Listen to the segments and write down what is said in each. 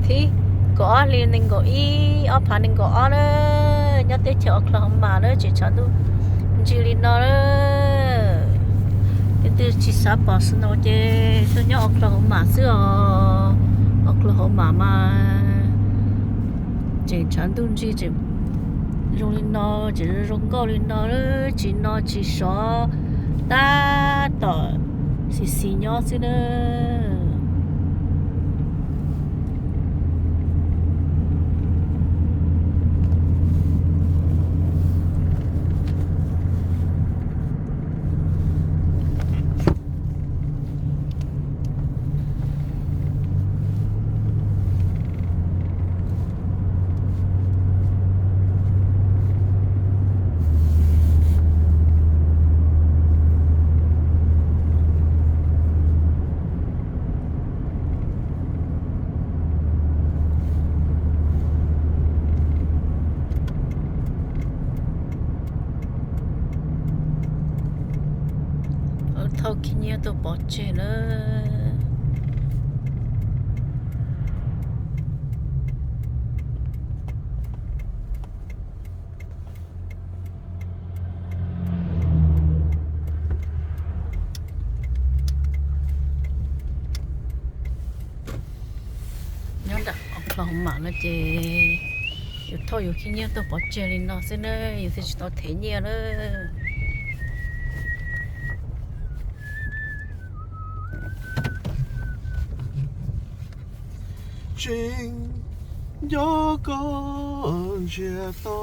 Thib kaum ob hli nees nkaum ib, ob phav nees nkaum ob na, nyob teb chaws Oklahoma na, tseem tshav ntuj ntsig li no na. Leej twg tsis xav pom snow ces tuaj nyob Oklahoma xwb os. Oklahoma mas tseem tshav ntuj ntsig, tseem zoo li no, tseem zoo nkauj li no, tsis no tsis sov, tab tom xis xis nyob xwb na. Thauj khib nyiab tuaj pov tseg na. Nyob nram Oklahoma no ces yus thauj yus khib nyiab tuaj pov tseg li no xwb na, yus thiaj tsis tau them nyiaj na. Tseem nco koj ntsiag to.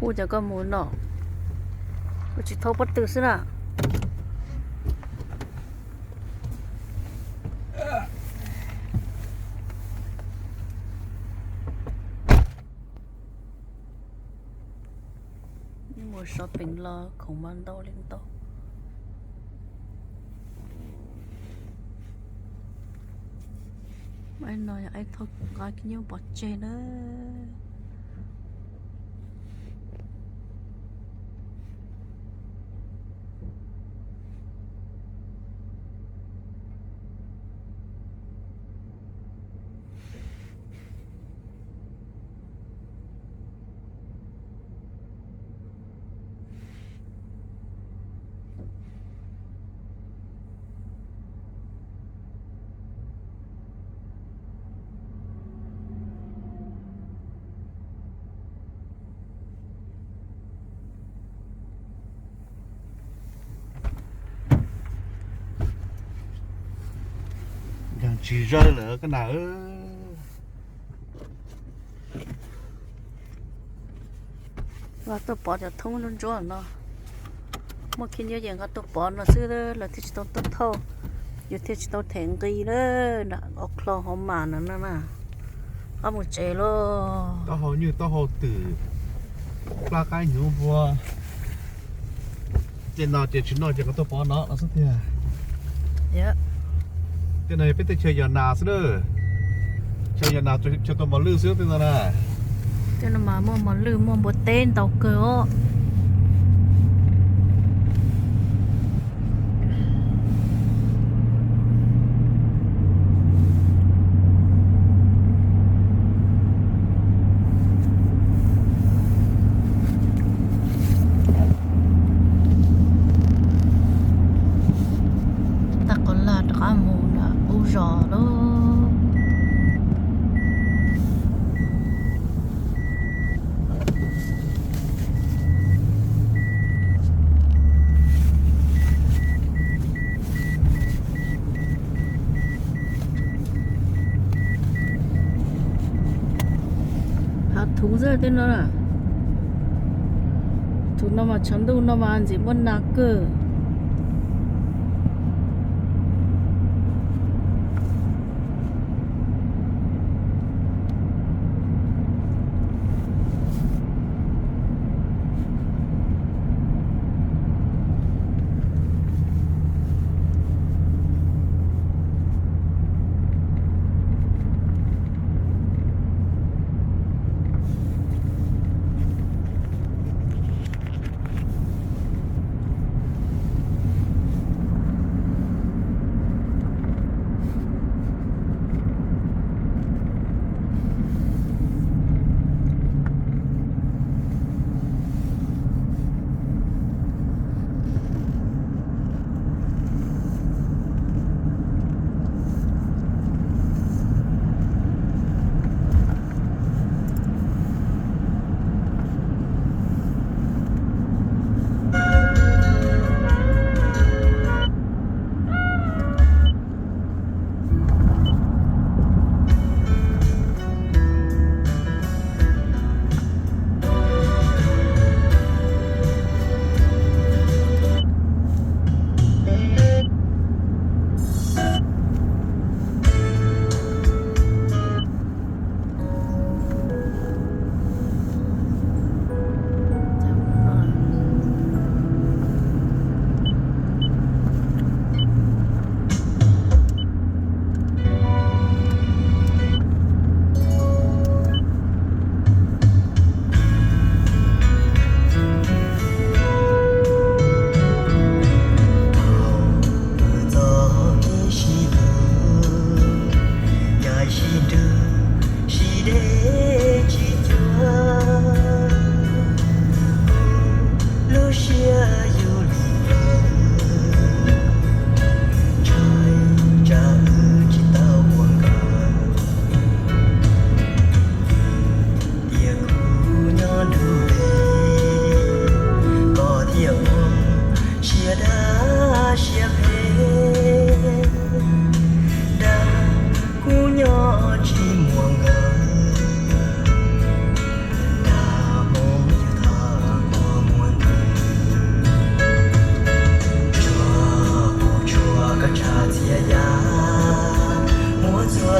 Ua cas koj mus no, koj tsis thauj pob tw xwb na? Mus shopping los khoom mas ntau li ntau. No yog ib thaj nqa khib nyiab pov tseg na. Nkag tsis zawj lawm koj na. Nqa tuaj pov cov thoob ntsuab ntsuab no. Muaj khib nyiab ces nqa tuaj pov no xwb, lawv thiaj tsis tau tuaj thauj, yus thiaj tsis tau them nqi na. Oklahoma no na, qab mus tsev lauj. Taub hau nyuj taub hau twm, plab qaib hnyuv npua. Tej no ces tsis noj ces nqa tuaj pov no no xwb tiag. Tej no yog peb teb chaws Yas Nas xwb na. Chaw Yas Nas chaw tua mos lwj xwb tej no na. Tej no mas muaj mos lwj muaj npua teb ntau kawg os. Tag qhov laj rov qab mus nram qub zos lauj. Hav thuv xwb tej no na. Thuv no mas tshav ntuj no mas ntxim muaj nas kawg.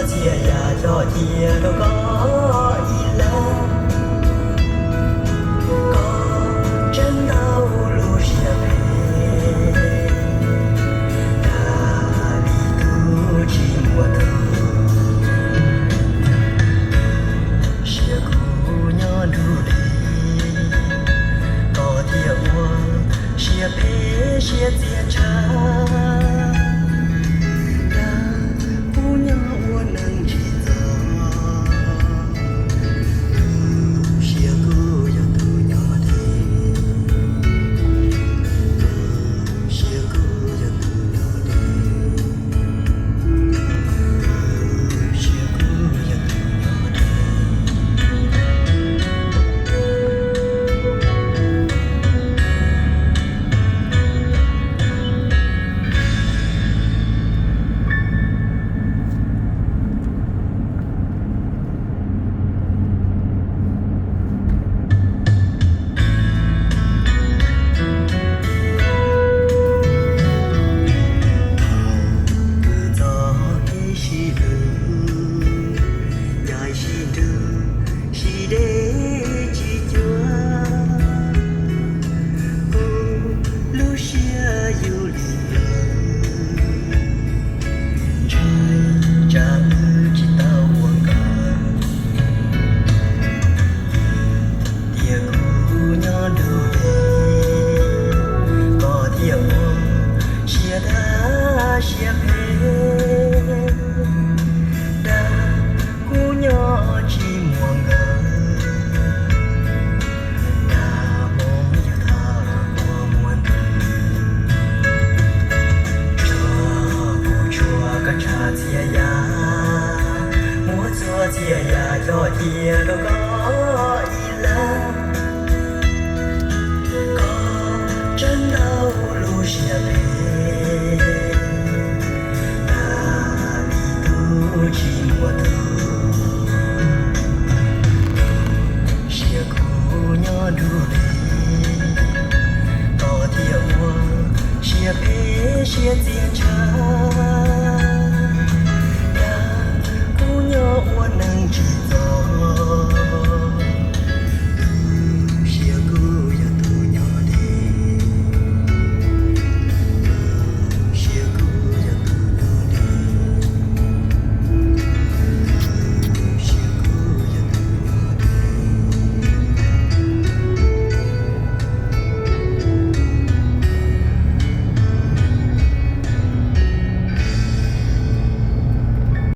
Txhua txhia yam coj cia rau koj ib leeg, koj tseem tau lub siab phem, dag li tus tsis muaj tus. Siab kub nyob nruab deg, koj thiaj ua siab phem siab txias tshav. Dag kuv nyob ua neeg tsis txog, tus siab kub yog tus nyob deb, tus siab kub yog tus nyob deb, tus siab kub yog tus nyob deb. Thaum kuv txoj kev sib hlub, ncaim sib nrug, sib deb tsis cuag, kuv lub siab yus li plaws, ntshai tsam wb tsis tau ua nkauj. Tiam kuv nyob nruab deg, koj thiaj ua siab dab siab phem. Dag kuv nyob tsis muaj nkauj, dag hmoov yus thaj qhov muag ntws. Tso kuv tshuav koj txhua txhia yam, muab txhua txhia yam coj cia rau koj